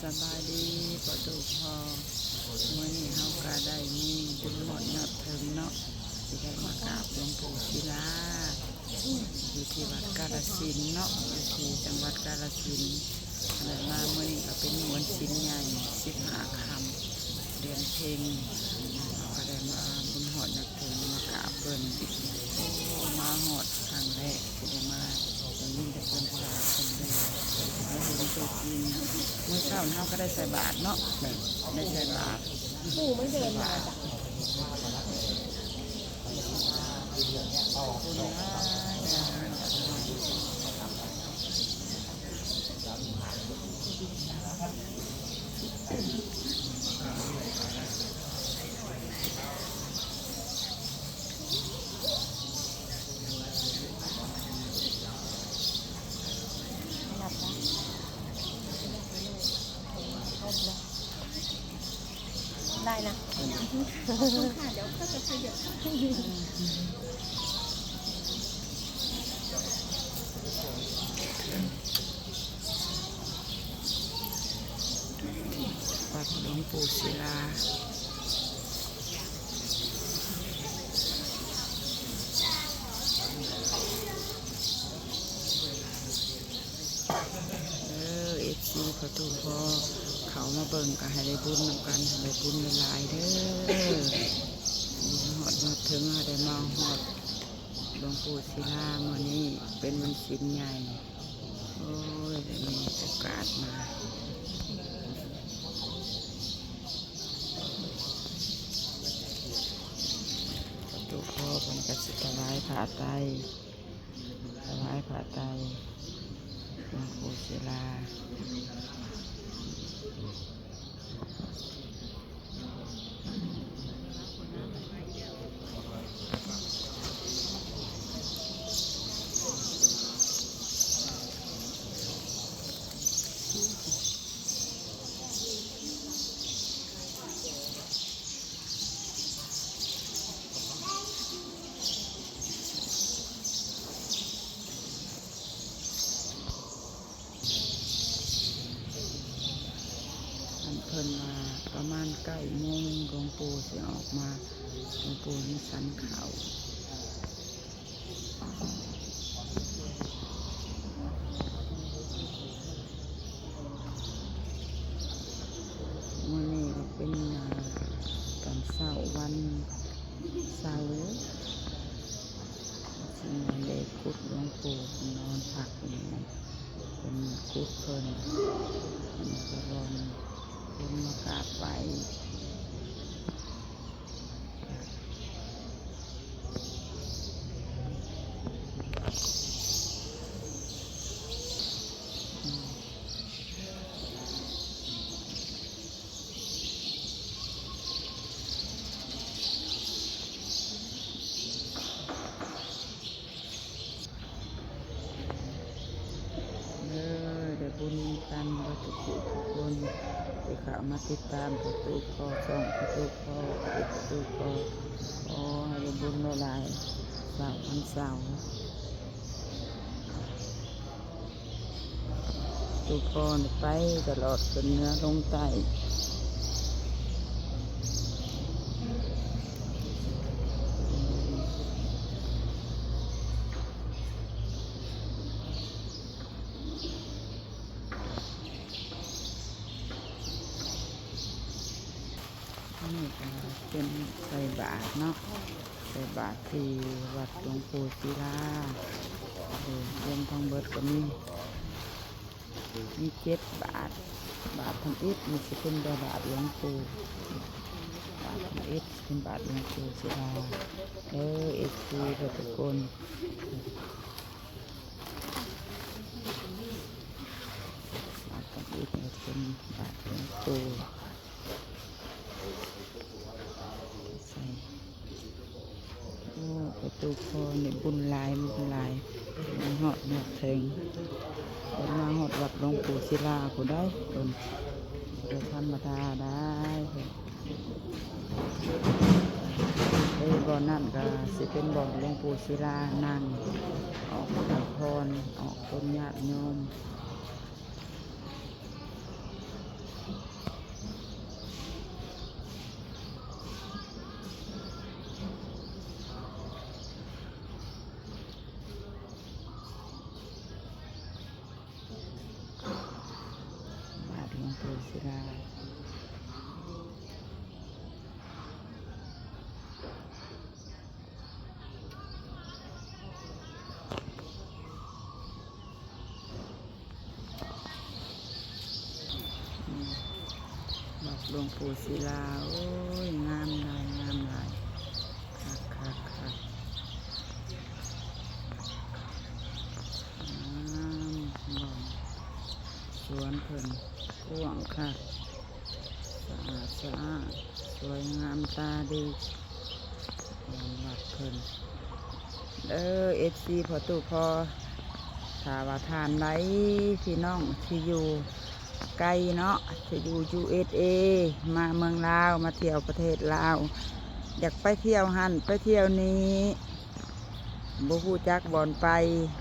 ສະບາຍດີພໍ່ຕູ້ພໍ່. ມື້ນີ້ເຮົາກະໄດ້ມີບຸນຮອດຍອດເຖິງເນາະ ທີ່ໄດ້ມາກາບຫຼວງປູ່ສິລາ ຢູ່ທີ່ວັດກາລະສິນເນາະ ຢູ່ທີ່ຈັງຫວັດກາລະສິນ. ແລະ ມາມື້ນີ້ກະເປັນວັນສິນໃຫຍ່ ສິບຫ້າຄ່ຳເດືອນເພັງ ເຮົາກະໄດ້ມາບຸນຮອດຍອດເຖິງ ມາກາບເພິ່ນ. ໂອ້ ມາຮອດຄັ້ງແລກ ຊິໄດ້ມາ ໄດ້ຍິນແຕ່ເພິ່ນກ່າວເພິ່ນເດີ ມາເຫັນຕົວຈິງ. ມື້ເຊົ້າເຮົາກະໄດ້ໃສ່ບາດເນາະ ໄດ້ໃສ່ບາດ ໃສ່ບາດ. ຄົນຫຼາຍໄດ້ນະ ຂອບຄຸນຄ່ະ ດຽວເຂົາຈະຂະຫຍັບ. ວັດຫຼວງປູ່ສິລາ ເອີ ເອັຟຊີພໍ່ຕູ້ພໍ່ ເຂົ້າມາເບິ່ງກະໃຫ້ໄດ້ບຸນນຳກັນ ໃຫ້ໄດ້ບຸນຫຼາຍໆເດີ. ບຸນຮອດຍອດເຖິງ ໃຫ້ໄດ້ມາຮອດ ຫຼວງປູ່ສິລາ ມື້ນີ້ເປັນວັນສິນໃຫຍ່. ໂອ້ຍ ໄດ້ມີໂອກາດມາ ຕູ້ພໍ່ເພິ່ນກະຊິຖວາຍຜ້າໄຕ ຖວາຍຜ້າໄຕ ຫຼວງປູ່ສິລາ. ອັນເພິ່ນວ່າປະມານເກົ້າໂມງ ຫຼວງປູ່ຊິອອກມາ ຫຼວງປູ່ຍັງສັນເຂົ້າ. ມື້ນີ້ກະເປັນ ອາ ຕອນເຊົ້າວັນເສົາ ຊິມາເລຂຸດຫຼວງປູ່ ເພິ່ນນອນພັກຢູ່ນີ້ ເພິ່ນຂຸດເພິ່ນ ອັນນີ້ກະບ່ອນຄົນມາກາບໄຫວ້. ເອີ ໄດ້ບຸນນຳກັນເບິດທຸກຜູ້ທຸກຄົນ ທີ່ເຂົ້າມາຕິດຕາມພໍ່ຕູ້ພໍ່ ຊ່ອງພໍ່ຕູ້ພໍ່ ເອັຟຊີພໍ່ຕູ້ພໍ່ ຂໍໃຫ້ໄດ້ບຸນຫຼາຍໆ ເຊົ້າວັນເສົາ. ຕູ້ພໍ່ນີ້ໄປຕະຫຼອດ ຂຶ້ນເໜືອລົງໃຕ້. ອັນນີ້ກະເປັນໃສ່ບາດເນາະ ໃສ່ບາດທີ່ວັດຫຼວງປູ່ສິລາ ເອີ ລວມທັງເບິດກະມີ ມີເຈັດບາດ ບາດທຳອິດນີ້ຊິເປັນແຕ່ບາດຫຼວງປູ່ ບາດທຳອິດເປັນບາດຫຼວງປູ່ສິລາ ເອີ ເອັຟຊີທຸກຄົນ. ບາດທຳອິດນີ້ເປັນບາດຫຼວງປູ່ ໃສ່ ໂອ້ ພໍ່ຕູ້ພໍ່ນີ້ບຸນຫຼາຍ ບຸນຫຼາຍ ມາຮອດ ມາເຖິງ ເພິ່ນມາຮອດວັດຫຼວງປູ່ສິລາພຸ້ນໃດ໋ ເພິ່ນບໍ່ທຳມະດາໃດ໋. ເອີ ບ່ອນນັ້ນກະຊິເປັນບ່ອນຫຼວງປູ່ສິລານັ່ງ ອອກໃຫ້ພອນ ອອກຕົນຍາດໂຍມ. ສິລາ ອືມ ວັດຫຼວງປູ່ສິລາ ໂອ້ຍ ງາມຫຼາຍ ງາມຫຼາຍ ຄັກໆໆ ງາມ ບ່ອນສວນເພິ່ນ ກວ້າງຄັກ ສະອາດສະອ້ານ ສວຍງາມຕາດີ ຂອງວັດເພິ່ນເດີ ເອັຟຊີພໍ່ຕູ້ພໍ່ ຖ້າວ່າທ່ານໃດ ພີ່ນ້ອງທີ່ຢູ່ໄກເນາະ ທີ່ຢູ່ຢູເອສເອ ມາເມືອງລາວ ມາທ່ຽວປະເທດລາວ ຢາກໄປທ່ຽວຫັ້ນໄປທ່ຽວນີ້ ບໍ່ຮູ້ຈັກບ່ອນໄປ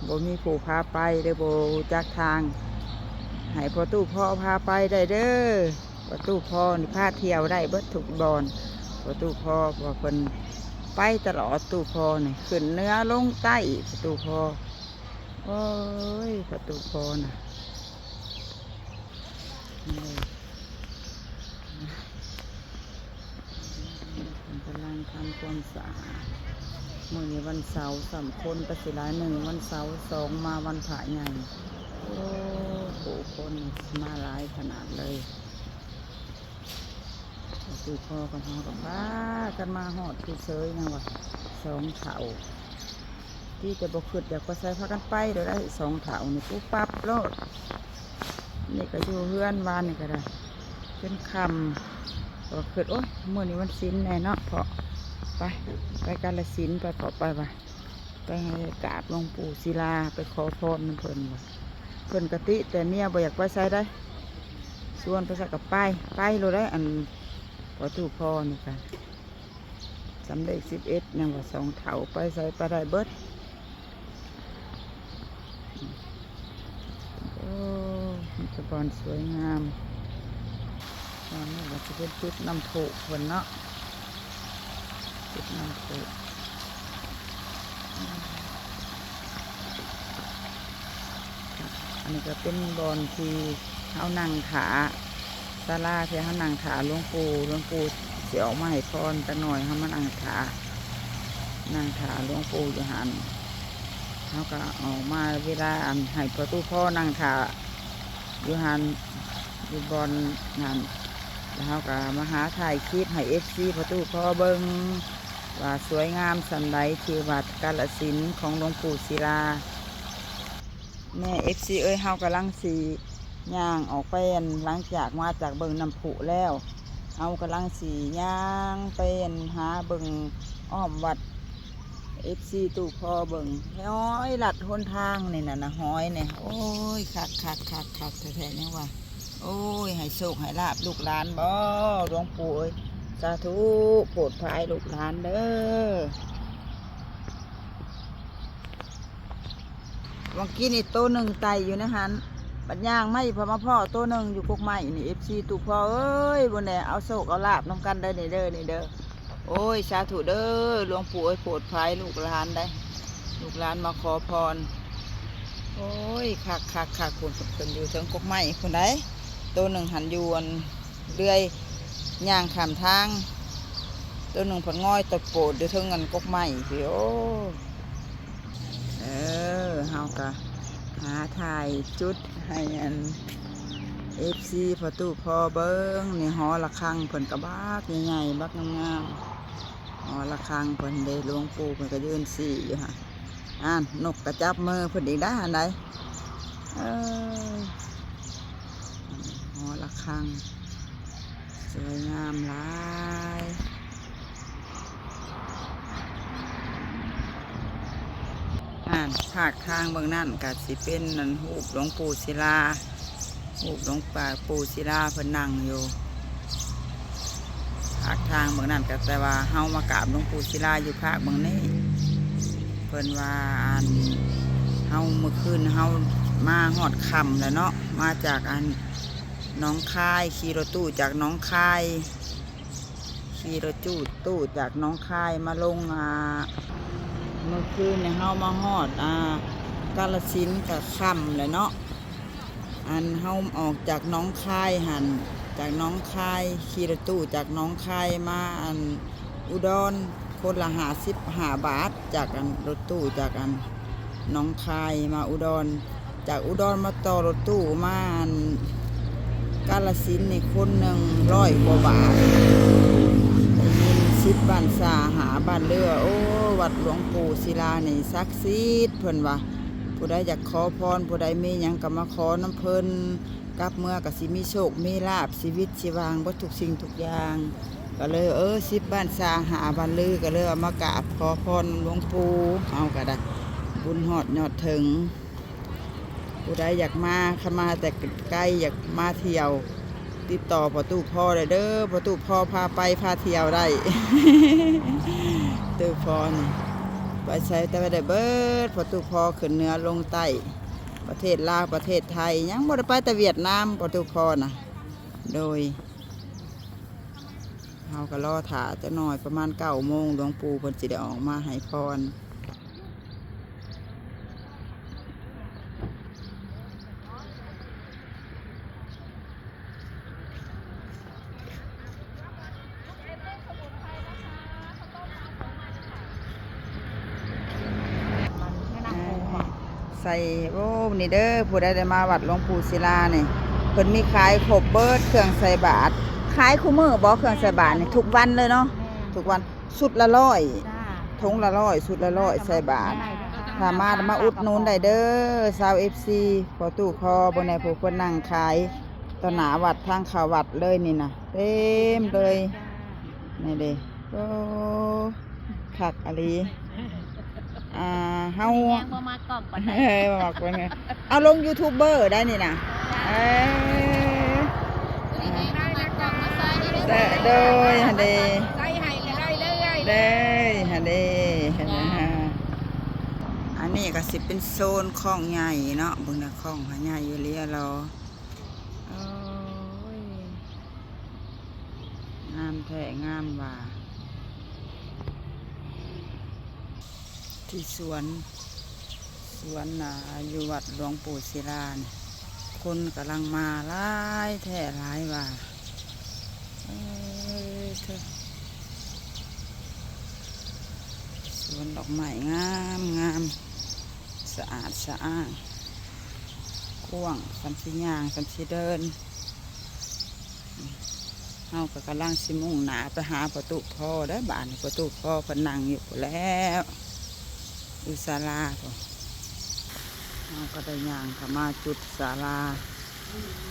ບໍ່ມີຜູ້ພາໄປ ຫຼືບໍ່ຮູ້ຈັກທາງ ໃຫ້ພໍ່ຕູ້ພໍ່ພາໄປໄດ້ເດີ. ພໍ່ຕູ້ພໍ່ນີ້ພາທ່ຽວໄດ້ເບິດທຸກບ່ອນ. ພໍ່ຕູ້ພໍ່ ເພາະວ່າເພິ່ນໄປຕະຫຼອດ. ຕູ້ພໍ່ນີ້ຂຶ້ນເໜືອລົງໃຕ້. ຕູ້ພໍ່ ໂອ້ຍ ພໍ່ຕູ້ພໍ່ນະ ເພິ່ນກຳລັງທຳຄວາມສະອາດ. ມື້ນີ້ວັນເສົາຊ້ຳ ຄົນກໍຊິຫຼາຍ. ໜຶ່ງ ວັນເສົາ, ສອງ ມາວັນພະໃຫຍ່. ໂອ້ ຜູ້ຄົນມາຫຼາຍຂະໜາດເລີຍ. ຕູ້ພໍ່ກັບເຮົາກໍພາກັນມາຮອດທີ່ເຊີຍ ຍັງວ່າສອງເຖົ້າ ທີ່ຈະບໍ່ຄິດຢາກໄປໃສ ພາກັນໄປໂລດໄດ໋ ສອງເຖົ້ານີ້ ປຸບປັບໂລດ. ນີ້ກໍຢູ່ເຮືອນ ວານນີ້ກໍໄດ້ ຈົນຄ່ຳ ກໍຄິດ ໂອ້ຍ ມື້ນີ້ວັນສິນແດ່ເນາະ ເພາະ ໄປ ໄປກາລະສິນ ໄປເພາະ ໄປວ່າ ໄປໃຫ້ກາບຫຼວງປູ່ສິລາ ໄປຂໍພອນນຳເພິ່ນວ່າ ເພິ່ນກະຕິແຕ່ເມຍບໍ່ຢາກໄປໃສໄດ໋ ຊວນໄປໃສກໍໄປ ໄປໂລດໄດ໋. ອັນພໍ່ຕູ້ພໍ່ນີ້ກະ ສຳເລັກສິບເອັດ ຍັງວ່າສອງເຖົ້າ ໄປໃສໄປໄດ້ເບິດ. ໂອ້ ມີແຕ່ບ່ອນສວຍງາມ. ຕອນນີ້ກໍຈະເປັນຈຸດນ້ຳພຸເພິ່ນເນາະ ຈຸດນ້ຳພຸ. ອັນນີ້ກໍເປັນບ່ອນທີ່ເຮົານັ່ງຖ້າ ສາລາທີ່ເຮົານັ່ງຖ້າຫຼວງປູ່ ຫຼວງປູ່ຊິອອກມາໃຫ້ພອນ. ຈັກໜ້ອຍເຮົາມານັ່ງຖ້າ ນັ່ງຖ້າຫຼວງປູ່ຢູ່ຫັ້ນ. ເຮົາກໍອອກມາເວລາ ອັນ ໃຫ້ພໍ່ຕູ້ພໍ່ນັ່ງຖ້າ ຢູ່ຫັ້ນ ຢູ່ບ່ອນນັ້ນ ແລ້ວເຮົາກໍມາຫາຖ່າຍຄລິບໃຫ້ເອັຟຊີພໍ່ຕູ້ພໍ່ເບິ່ງ ວ່າສວຍງາມສ່ຳໃດ ທີ່ວັດກາລະສິນຂອງຫຼວງປູ່ສິລາ. ແມ່ເອັຟຊີເອີຍ ເຮົາກຳລັງຊິຍ່າງອອກໄປ ອັນ ຫຼັງຈາກມາຈາກເບິ່ງນ້ຳພຸແລ້ວ ເຮົາກຳລັງຊິຍ່າງໄປ ອັນ ຫາເບິ່ງອ້ອມວັດ ເອັຟຊີຕູ້ພໍ່ເບິ່ງ ໂອ້ຍ ລັດຫົນທາງນີ້ນະ ນະ ຫອຍນີ້. ໂອ້ຍ ຄັກໆໆໆ ແທ້ໆ ຍັງວ່າ ໂອ້ຍ ໃຫ້ໂຊກໃຫ້ລາບລູກຫຼານບໍ ຫຼວງປູ່ເອີຍ. ສາທຸ ໂປດພາຍລູກຫຼານເດີ. ຫວ່າງກີ້ນີ້ໂຕໜຶ່ງໄຕ່ຢູ່ໃນຫັ້ນ ບັດຍ່າງມາອີກ ພໍມາພໍ້ໂຕໜຶ່ງຢູ່ກົກໄມ້ນີ້ ເອັຟຊີຕູ້ພໍ່ເອີຍ. ບໍ່ແນ່ ເອົາໂຊກເອົາລາບນຳກັນເດີນີ້ເດີ ນີ້ເດີ. ໂອ້ຍ ສາທຸເດີ ຫຼວງປູ່ເອີຍ ໂປດພາຍລູກຫຼານໄດ໋ ລູກຫຼານມາຂໍພອນ. ໂອ້ຍ ຄັກໆໆ ພຸ້ນ ເພິ່ນຢູ່ເທິງກົກໄມ້ພຸ້ນໄດ໋. ໂຕໜຶ່ງຫັ້ນຢູ່ ອັນ ເລື່ອຍຍ່າງຂ້າມທາງ ໂຕໜຶ່ງພັດງອຍຕະໂປດຢູ່ເທິງ ອັນ ກົກໄມ້ພີ້. ໂອ້ ເອີ ເຮົາກະຫາຖ່າຍຈຸດໃຫ້ ອັນ ເອັຟຊີພໍ່ຕູ້ພໍ່ເບິ່ງ. ນີ້ຫໍລະຄັງເພິ່ນກະບັກໃຫຍ່ໆ ບັກງາມໆ ຫໍລະຄັງເພິ່ນເດ ຫຼວງປູ່ເພິ່ນກະຢືນຊີ້ຢູ່ຫັ້ນ. ອ່າ ນົກກະຈັບມືເພິ່ນອີກໄດ໋ຫັ້ນໃດ໋. ເອີ ຫໍລະຄັງ ສວຍງາມຫຼາຍ. ອ່າ ພາກທາງເບື້ອງນັ້ນກະຊິເປັນ ອັນ ຮູບຫຼວງປູ່ສິລາ ຮູບຫຼວງ ປາ ປູ່ສິລາເພິ່ນນັ່ງຢູ່ ພາກທາງເບື້ອງນັ້ນ. ກະແຕ່ວ່າເຮົາມາກາບຫຼວງປູ່ສິລາຢູ່ພາກເບື້ອງນີ້. ເພິ່ນວ່າ ອັນ ເຮົາ ມື້ຄືນເຮົາມາຮອດຄ່ຳແລ້ວເນາະ ມາຈາກ ອັນ ໜອງຄາຍ ຂີ່ລົດຕູ້ຈາກໜອງຄາຍ ຂີ່ລົດຕູ້ ຕູ້ຈາກໜອງຄາຍມາລົງ ອ່າ ມື້ຄືນນີ້ເຮົາມາຮອດ ອ່າ ກາລະສິນກະຄ່ຳແລ້ວເນາະ. ອັນເຮົາອອກຈາກໜອງຄາຍຫັ້ນ ຈາກໜອງຄາຍ ຂີ່ລົດຕູ້ຈາກໜອງຄາຍມາອັນອຸດອນ ຄົນລະຫ້າສິບຫ້າບາດ ຈາກອັນລົດຕູ້ຈາກອັນໜອງຄາຍມາອຸດອນ ຈາກອຸດອນມາຕໍ່ລົດຕູ້ມາອັນກາລະສິນນີ້ ຄົນໜຶ່ງຮ້ອຍກວ່າບາດ. ໄດ້ຍິນສິບບ້ານຊາ ຫ້າບ້ານເລືອ ໂອ້ ວັດຫຼວງປູ່ສິລານີ້ສັກສິດ ເພິ່ນວ່າ ຜູ້ໃດຢາກຂໍພອນ ຜູ້ໃດມີຫຍັງກໍມາຂໍນຳເພິ່ນ ກັບເມືອກໍຊິມີໂຊກມີລາບ ຊີວິດຊິຫວ່າງເບິດທຸກສິ່ງທຸກຢ່າງ. ກໍເລີຍ ເອີ ສິບບ້ານຊາ ຫ້າບ້ານລື ກໍເລີຍເອົາມາກາບຂໍພອນຫຼວງປູ່. ເຮົາກໍໄດ້ບຸນຮອດຍອດເຖິງ. ຜູ້ໃດຢາກມາ ຄັນມາແຕ່ໄກ ຢາກມາທ່ຽວ ຕິດຕໍ່ພໍ່ຕູ້ພໍໄດ້ເດີ ພໍ່ຕູ້ພໍພາໄປພາທ່ຽວໄດ້. ຕູ້ພໍນີ້ໄປໃສແຕ່ໄປໄດ້ເບິດ ພໍ່ຕູ້ພໍຂຶ້ນເໜືອລົງໃຕ້ ປະເທດລາວ ປະເທດໄທ ຍັງບໍ່ໄດ້ໄປແຕ່ຫວຽດນາມ ພໍ່ຕູ້ພໍນະ. ໂດຍ ເຮົາກໍລໍຖ້າຈັກໜ້ອຍ ປະມານເກົ້າໂມງ ຫຼວງປູ່ເພິ່ນຊິໄດ້ອອກມາໃຫ້ພອນ. ໃສ່ ໂອ້ ນີ້ເດີ ຜູ້ໃດໄດ້ມາວັດຫຼວງປູ່ສິລານີ້ ເພິ່ນມີຂາຍຄົບເບິດ ເຄື່ອງໃສ່ບາດ. ຂາຍຄູ່ມື້ບໍ່ ເຄື່ອງໃສ່ບາດນີ້? ແມ່ນ ທຸກວັນເລີຍເນາະ? ແມ່ນ ທຸກວັນ. ຊຸດລະຮ້ອຍ ຖົງລະຮ້ອຍ ຊຸດລະຮ້ອຍ ໃສ່ບາດ. ຖ້າມາ ມາອຸດໜູນໄດ້ເດີ ຊາວເອັຟຊີ ພໍ່ຕູ້ພໍ ເບິ່ງແດ່ ຜູ້ເພິ່ນນັ່ງຂາຍຕໍ່ໜ້າວັດ ທາງເຂົ້າວັດເລີຍນີ້ນະ ເຕັມເລີຍ. ນີ້ເດ້ ໂອ້ ຄັກອີ່ຫຼີ. ອ່າ ເຮົາ ແຮງບໍ່ມັກກ້ອງປານໃດ ເອີ ບໍ່ມັກປານໃດ. ເອົາລົງຢູທູບເບີໄດ້ນີ້ນະ. ເອີ ໂດຍ ຫັ້ນເດ້ ໃສ່ໃຫ້ກໍໄດ້ເລີຍ ເດ້ ຫັ້ນເດ້ ເຫັນບໍ່? ອັນນີ້ກໍຊິເປັນໂຊນຄອງໃຫຍ່ເນາະ ເບິ່ງນະ ຄອງໃຫຍ່ອີ່ຫຼີລະ. ໂອ້ຍ ງາມແທ້ງາມວ່າ ທີ່ສວນ ສວນນະ ຢູ່ວັດຫຼວງປູ່ສິລານີ້ ຄົນກຳລັງມາຫຼາຍແທ້ຫຼາຍວ່າ. ເອີ ເທີ ສວນດອກໄມ້ງາມໆ ສະອາດສະອ້າງ ກວ້າງ ສ່ຳຊິຍ່າງ ສ່ຳຊິເດີນ. ເຮົາກໍກຳລັງຊິມຸ່ງໜ້າໄປຫາພໍ່ຕູ້ພໍເດີ ບາດນີ້ພໍ່ຕູ້ພໍເພິ່ນນັ່ງຢູ່ພຸ້ນແລ້ວ ຢູ່ສາລາພຸ້ນ. ເຮົາກໍໄດ້ຍ່າງເຂົ້າມາຈຸດສາລາ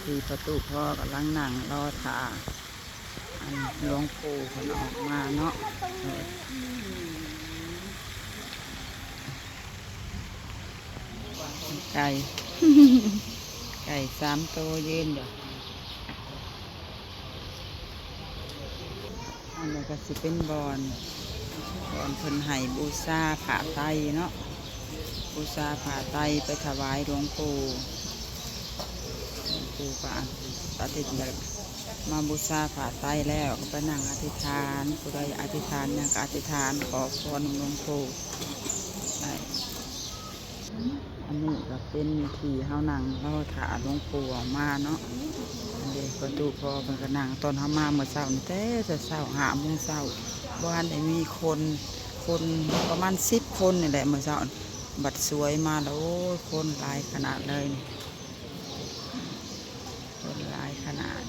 ທີ່ພໍ່ຕູ້ພໍກຳລັງນັ່ງລໍຖ້າ ອັນ ຫຼວງປູ່ເພິ່ນອອກມາເນາະ. ເອີ ໄກ່ ໄກ່ສາມໂຕຢືນຢູ່. ອັນນີ້ກໍຊິເປັນບ່ອນ ບ່ອນເພິ່ນໃຫ້ບູຊາຜ້າໄຕເນາະ ບູຊາຜ້າໄຕໄປຖວາຍຫຼວງປູ່. ຫຼວງປູ່ກໍອະທິດ ມາບູຊາຜ້າໄຕແລ້ວກໍໄປນັ່ງອະທິຖານ ຜູ້ໃດອະທິຖານຫຍັງກໍອະທິຖານຂໍພອນນຳຫຼວງປູ່ໄດ້. ອັນນີ້ກໍເປັນທີ່ເຮົານັ່ງລໍຖ້າຫຼວງປູ່ອອກມາເນາະ. ອັນນີ້ພໍ່ຕູ້ພໍ່ເພິ່ນກໍນັ່ງ ຕອນເຮົາມາມື້ເຊົ້ານີ້ ແຕ່ເຊົ້າ ຫ້າໂມງເຊົ້າ ບໍ່ທັນໄດ້ມີຄົນ ຄົນປະມານສິບຄົນນີ້ແຫຼະມື້ເຊົ້າ. ບັດສວຍມາແລ້ວ ໂອ້ຍ ຄົນຫຼາຍຂະໜາດເລີຍນີ້ ຄົນຫຼາຍຂະໜາດ.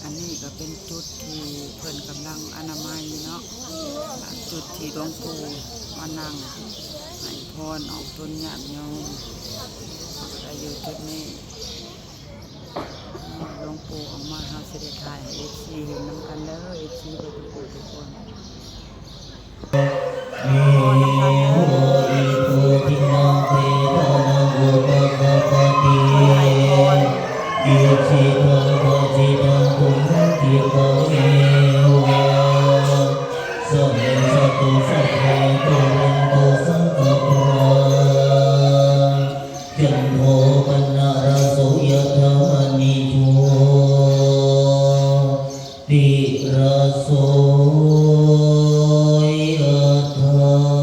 ອັນນີ້ກໍເປັນຈຸດທີ່ເພິ່ນກຳລັງອະນາໄມເນາະ ຈຸດທີ່ຫຼວງປູ່ມານັ່ງໃຫ້ພອນອອກຕົນຍາດໂຍມ ກໍຢູ່ຈຸດນີ້. ຫຼວງປູ່ອອກມາ ເຮົາຊິໄດ້ຖ່າຍໃຫ້ເອັຟຊີເຫັນນຳກັນເດີ ເອັຟຊີເບິດທຸກຜູ້ທຸກຄົນ. ເມ ໂຫ ອິ ໂພ ທິ ນະ ເຕ ທະ ນະ ອຸ ປະ ຄະ ປະ ຕິ ຍ ະ ສິ ທັง ພະ ສິ ທັງ ຄຸນ ທັງ ທິ ພະ ເມ ວະ ສະ ເມ ສະ ຕຸ ສະ ເທ ຕຸ ເຣນ ຕຸ ສັງ ກະ ປາ ຈັນ ໂທ ປະ ນະ ຣະ ໂສ ຍະ ຖາ ມະ ນີ ໂຊ ຕິ ຣະ ໂສ ຍະ ຖາ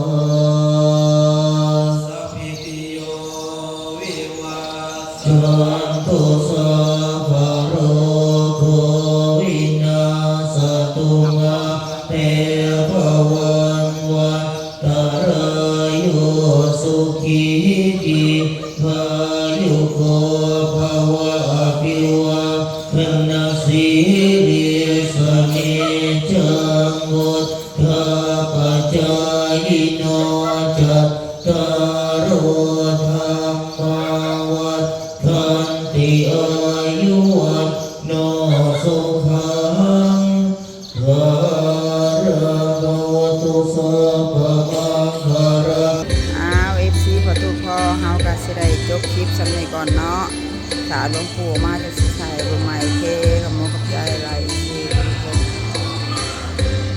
ນໂທ ສັບພະໂລໂກວິນາສະຕຸ ມາເຕພະວັງ ວັດຕະລາໂຍ ສຸຂີ ດີຄາຍຸໂກ ພະວະ ອະພິວາທະນະສີລິສະນິຈຈັງ ວຸດ ທາປະຈາຍິໂນ ຈັດຕາໂລ ທຳມາ ວັດທັນຕິ ອາຍຸ ວັນໂນ ສຸຂັງ ພະລັງ ພະວະຕຸ ສັບພະມັງຄະລັງ. ອ້າວ ເອັຟຊີ ພໍ່ຕູ້ພໍ່ ເຮົາກະຊິໄດ້ຈົບຄລິບສ່ຳນີ້ກ່ອນເນາະ. ຖ້າຫຼວງປູ່ມາ ຈະຊິຖ່າຍຮູບໃໝ່ເດ້.